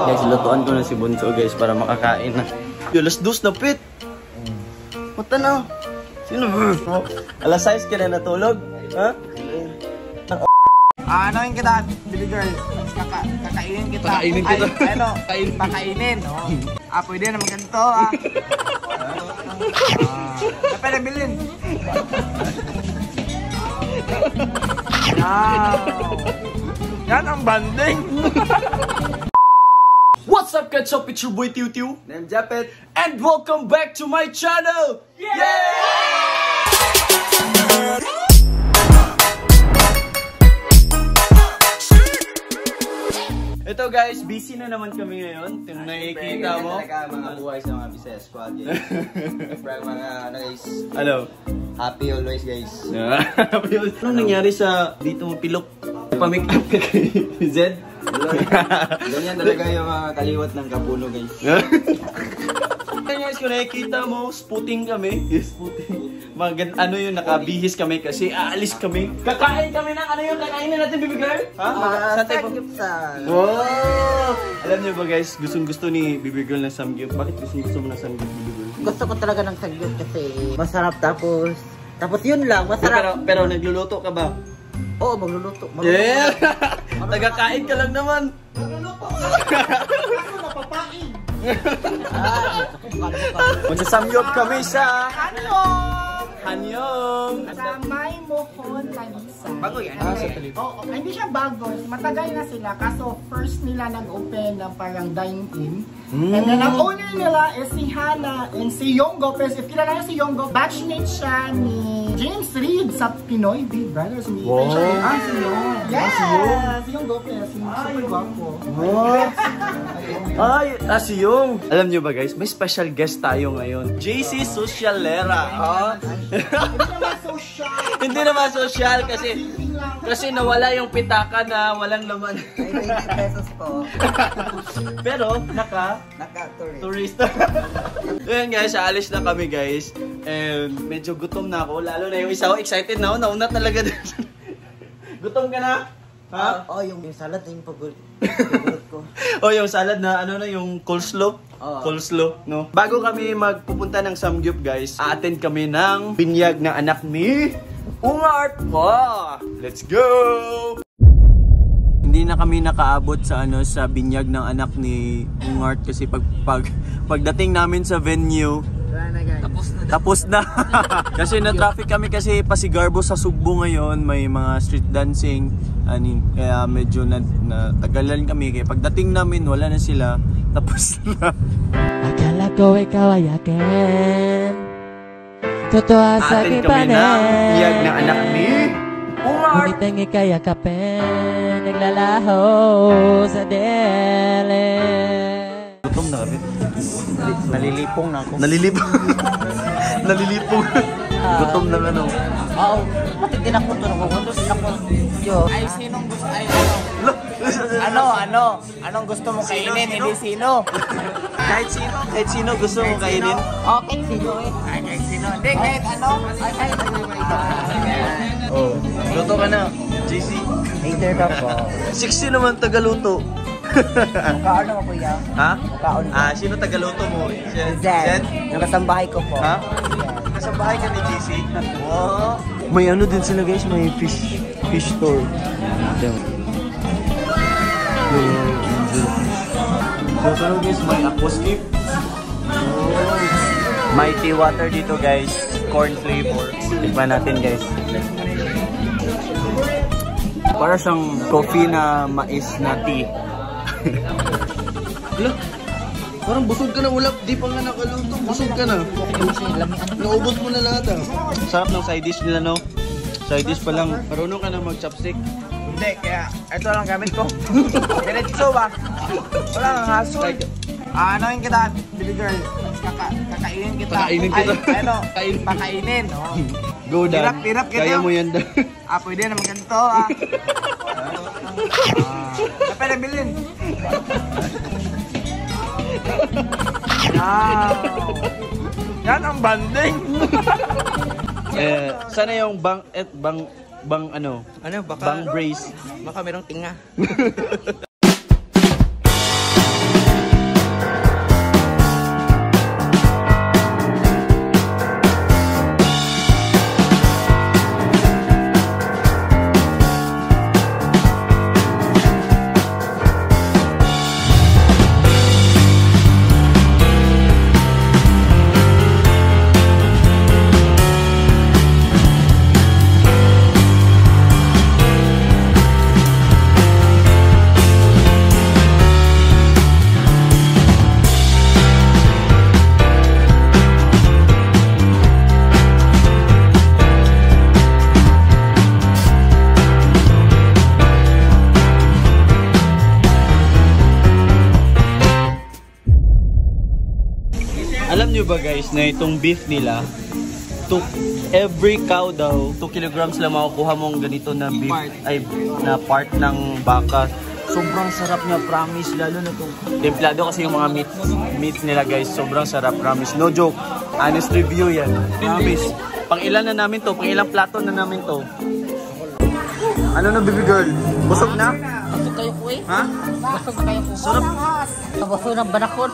Guys, lutuan ko na si Bunso guys para makakain na. Yo, 2:00 na pit. Mata na. Sino ba? 6:00 ka na natulog? Ha? Anoin kita, baby girl. Kakainin kita. Pakainin kita. Ay, ano? Pakainin. Oh. Ah, pwede naman ganito ah. Pwede bilhin. Wow. Yan ang banding. What's up, Ketchup? It's your boy Tiu Tiu. I'm Japet. And welcome back to my channel! Yeah! Ito guys, busy na naman kami ngayon. Yung nakikita mo. Talaga mga buhay sa mga Bisaya Squad guys. Siyempre mga ano guys. Ano? Happy always guys. Anong nangyari sa dito mo pilok? Pa-make up ka kay Zed? Ganyan talaga yung mga kaliwat ng kapuno guys. Kaya guys, kung nakikita mo, sputing kami. Sputing. Ano yun, nakabihis kami kasi aalis kami. Kakain kami ng ano yung kakainin natin, baby girl? Ha? Saan tayo? Samgyupsal. Wow! Alam niyo ba guys, gustong-gusto ni baby girl ng samgyup. Bakit gustong-gusto mo ng samgyup, baby girl? Gusto ko talaga ng samgyup kasi masarap tapos yun lang, masarap. Pero nagluluto ka ba? Oo, magluluto. Yeah! Tagakain ka lang naman. Magluluto. Ako napapain. Magsasamgyup kami sa Hanyong! Hanyong! Sa May Mohon, Talisay. Bago yan? Ah, sa Talisay. Oo, hindi siya bago. Matagal na sila. Kaso first nila nag-open ng parang dine-in. And then ang owner nila is si Hannah and si Yong Gopez. If kilala niyo si Yong Gopez, batchmate siya ni James Reid sa Pinoy Big Brothers. Wow! Ah, si Yong. Yes! Si Yong Gopez. Yung super gwapo. Wow! Ay, si Yong! Alam niyo ba guys, may special guest tayo ngayon. JC Socialera. Huh? Hindi naman social. Hindi naman social kasi nawala yung pitaka na walang laman. May 20 pesos po. Pero naka-tourist. Ayan guys, aalis na kami guys. And medyo gutom na ako. Lalo na yung isa ko, excited na ako. Nauna talaga din. Gutom ka na? Ha? Oh, yung salad na yung paborito ko. Oh, yung salad na ano na yung coleslaw. Oh. Coleslaw, no? Bago kami magpupunta ng samgyup guys, a-attend kami ng binyag ng anak ni Ungart. Wow! Let's go! Hindi na kami nakaabot sa ano sa binyag ng anak ni Ungart kasi pagdating namin sa venue, Tapos na. Tapos na. Kasi na-traffic kami kasi pasigarbo sa Sugbo ngayon, may mga street dancing, kaya medyo natagalan kami. Kaya pagdating namin, wala na sila. Tapos na. Akala ko ikaw ay akin. Totoo sa Atin aking kami panin. ng biyag ng anak ni Ungart. Ngunit ang ika'y yakapin, naglalaho sa dilim. Gutom na kami. Nalilipong na ako. Nalilipong. Nalilipong. Gutom na ano. Oo, pati din ako ito. Nagugutom din ako. Yo. Ay, sinong gusto? Ay, ano? Ano? Anong gusto mo kainin? Hindi sino? Kahit sino, kahit sino gusto mo kainin. Oh, kahit sino eh. Ay, kahit sino. Hindi, kahit ano. Ay, kahit ano. Oh, luto ka na, JC. Later ka po. 60 naman tagaluto. Mukhaan mo kuya. Ha? Mukhaan mo. Ah, sino tagaluto mo? Zed. Zed? Yung kasambahay ko po. Ha? Kasambahay ka ni JC? Wow. May ano din sila guys, may fish store. So guys, may aquascape. Mighty water dito guys, corn flavor. Tikman natin guys. Para siyang coffee na mais na tea. Look, parang busog ka na ulap, di pa nga nakaluto, busog ka na. Naubos mo na lahat ah. Sarap ng side dish nila no? Side dish pa lang, marunong ka na mag-chopstick. Hindi, kaya ito lang gamit ko. Diretso ba? Wala kang hassle. Anoin kita, baby girl. Kakainin kita. Pakainin kita. Ay, ano? Pakainin. Oh. Go Dan. Hirap kita. Kaya mo yan Dan. Ah, pwede naman ganito ah. Pwede bilhin. Wow. Yan ang banding. Eh, sana yung bang et bang bang ano? Ano, baka Bang brace. Baka merong tinga. nyo ba guys na itong beef nila, to every cow daw, 2 kilograms lang makukuha mong ganito na beef, ay na part ng baka. Sobrang sarap niya, promise, lalo na itong templado kasi yung mga meat nila guys, sobrang sarap, promise. No joke, honest review yan, promise. Pang ilan na namin to, pang ilang plato na namin to. Ano na baby girl? Busog na? Busog kayo ko eh. Ha? Busog kayo ko. Sarap. Busog ng banakon.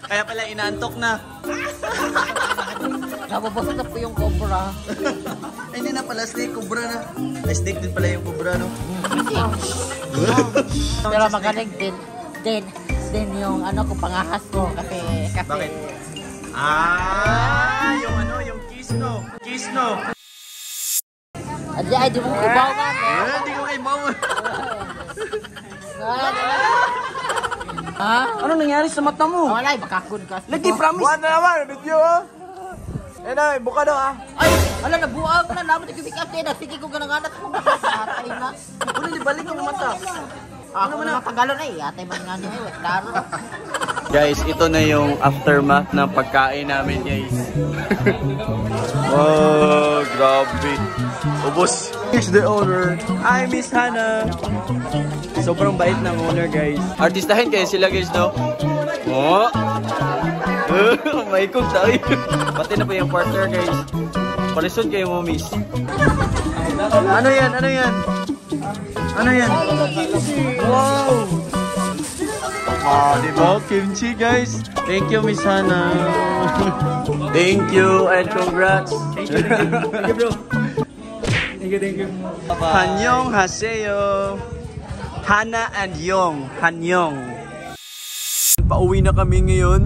Kaya pala inaantok na. Nababusog na po yung cobra. Ay, hindi na pala snake, cobra na. Ay, snake din pala yung cobra, no? Pero magaling din. Din yung ano ko, pangahas ko. Kasi... Bakit? Ah, yung ano, yung kiss no. Kiss no. Adi, ay, di mo kubaw man. Eh, di ko kay mama. Ha? Ano nangyari sa mata mo? Wala, bakakon ka. Lagi, promise. Buwan na naman, video oh. Eh na, buka daw ah. Ay, ala, nabuang na. Naman yung pick up din. Sige ko ganang anak mo. Atay na. Ano, di balik yung mata. Ako na matagalan na eh. Atay man nga niya eh. Klaro. Guys, ito na yung aftermath ng pagkain namin, guys. Oh, grabe. Ubos. Here's the owner. Hi, Miss Hannah. Sobrang bait ng owner, guys. Artistahin kayo sila, guys, no? Oh. May cook tayo. Pati na po yung partner, guys. Palisod kayo mo, miss. Ano yan? Ano yan? Ano yan? Wow! Ah, di ba? Kimchi, guys. Thank you, Miss Hannah. Thank you and congrats. Thank you, thank you, bro. Thank you, thank you. Hanyong haseyo. Hannah and Yong. Hanyong. Pauwi na kami ngayon.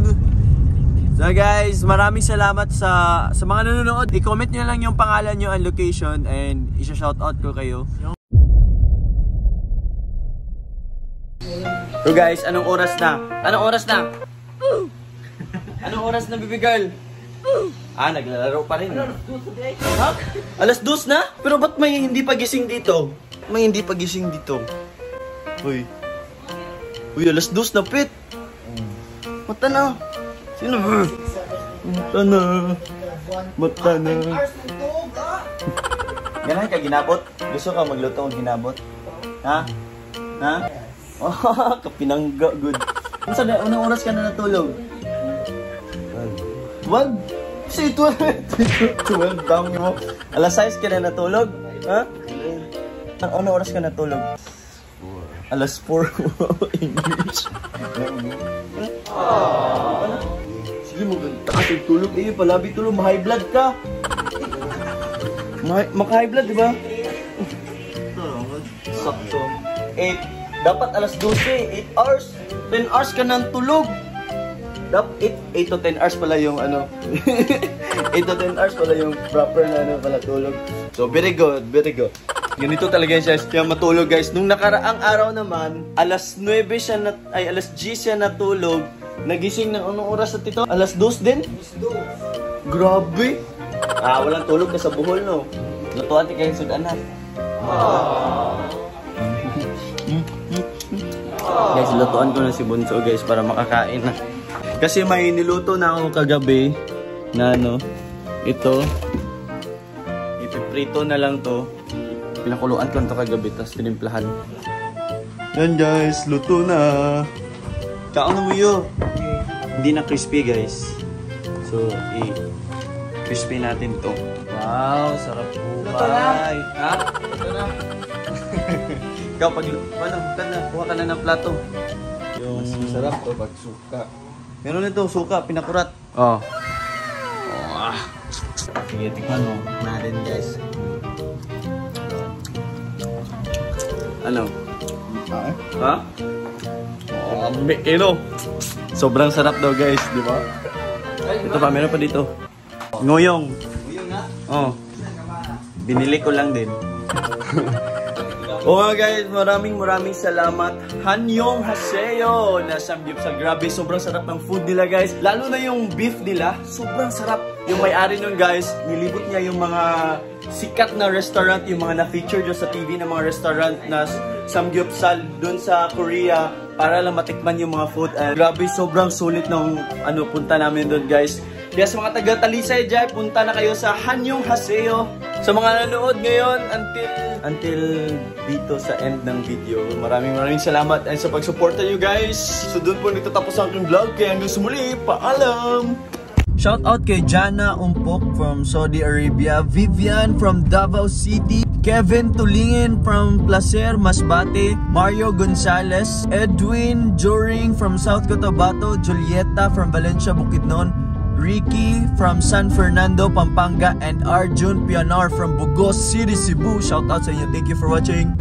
So guys, maraming salamat sa mga nanonood. I-comment nyo lang yung pangalan nyo and location and isa-shoutout ko kayo. So guys, anong oras na? Anong oras na? Anong oras na, baby girl? Ah, naglalaro pa rin. Ha? Alas 2 na? Pero ba't may hindi pa gising dito? May hindi pa gising dito. Uy. Uy, alas 2 na, pit. Mata na. Sino ba? Mata na. Mata na. Ganahan ka ginabot? Gusto ka magluto ng ginabot? Ha? Ha? Oh, kapinangga, good. Unsa na, unang oras ka na natulog? 12? Si 12. 12 down mo. Alas 6 ka na natulog? Ha? Anong oras ka natulog? Alas 4. English. Sige, maganda ka tulog. Eh, palabi tulog. Ma-high blood ka. Maka-high blood, di ba? Sakto. 8. Dapat alas 12, 8 hours, 10 hours ka nang tulog. Dapat 8 to 10 hours pala yung ano. 8 to 10 hours pala yung proper na ano pala tulog. So very good, very good. Ganito talaga siya, siya matulog guys. Nung nakaraang araw naman, alas 9 siya na, ay alas 10 siya natulog. Nagising ng anong oras at ito? Alas 2 din? Alas 2. Grabe. Ah, walang tulog ka sa Bohol, no. Lutuan ti kayo sudanan. Guys, lutuan ko na si Bunso guys para makakain na. Kasi may niluto na ako kagabi na ano, ito. Ipiprito na lang to. Pinakuluan ko lang to kagabi tapos tinimplahan. Yan guys, luto na. Kaon na mo yun. Hindi na crispy guys. So, i-crispy natin to. Wow, sarap buhay. Ha? Luto na. Ikaw, pag, ano, kuha ka na ng plato. Yung... Mas masarap to pag suka. Meron nito, suka, pinakurat. Oh. Oh. Sige, tikman mo. Natin guys. Ano? Ha? Oh, kilo. Sobrang sarap daw guys, di ba? Ito pa, meron pa dito. Ngoyong. Ngoyong nga? Oh. Binili ko lang din. Oh guys, maraming salamat. Hanyong Haseyo na samgyupsal. Grabe, sobrang sarap ng food nila guys. Lalo na yung beef nila, sobrang sarap. Yung may-ari nun guys, nilibot niya yung mga sikat na restaurant, yung mga na-feature doon sa TV ng mga restaurant na samgyupsal doon sa Korea. para lang matikman yung mga food. And grabe, sobrang sulit ng ano, punta namin doon, guys. Kaya sa mga taga Talisay dyan, punta na kayo sa Hanyong Haseo. Sa mga nanood ngayon until dito sa end ng video, maraming maraming salamat and sa pagsuporta nyo, guys. So doon po nagtatapos ang aking vlog. Kaya hanggang sa muli, paalam! Shout out kay Jana Umpok from Saudi Arabia, Vivian from Davao City, Kevin Tulingin from Placer, Masbate, Mario Gonzalez, Edwin Joring from South Cotabato, Julieta from Valencia, Bukidnon, Ricky from San Fernando, Pampanga, and Arjun Pianar from Bugos City, Cebu. Shout out sa inyo. Thank you for watching.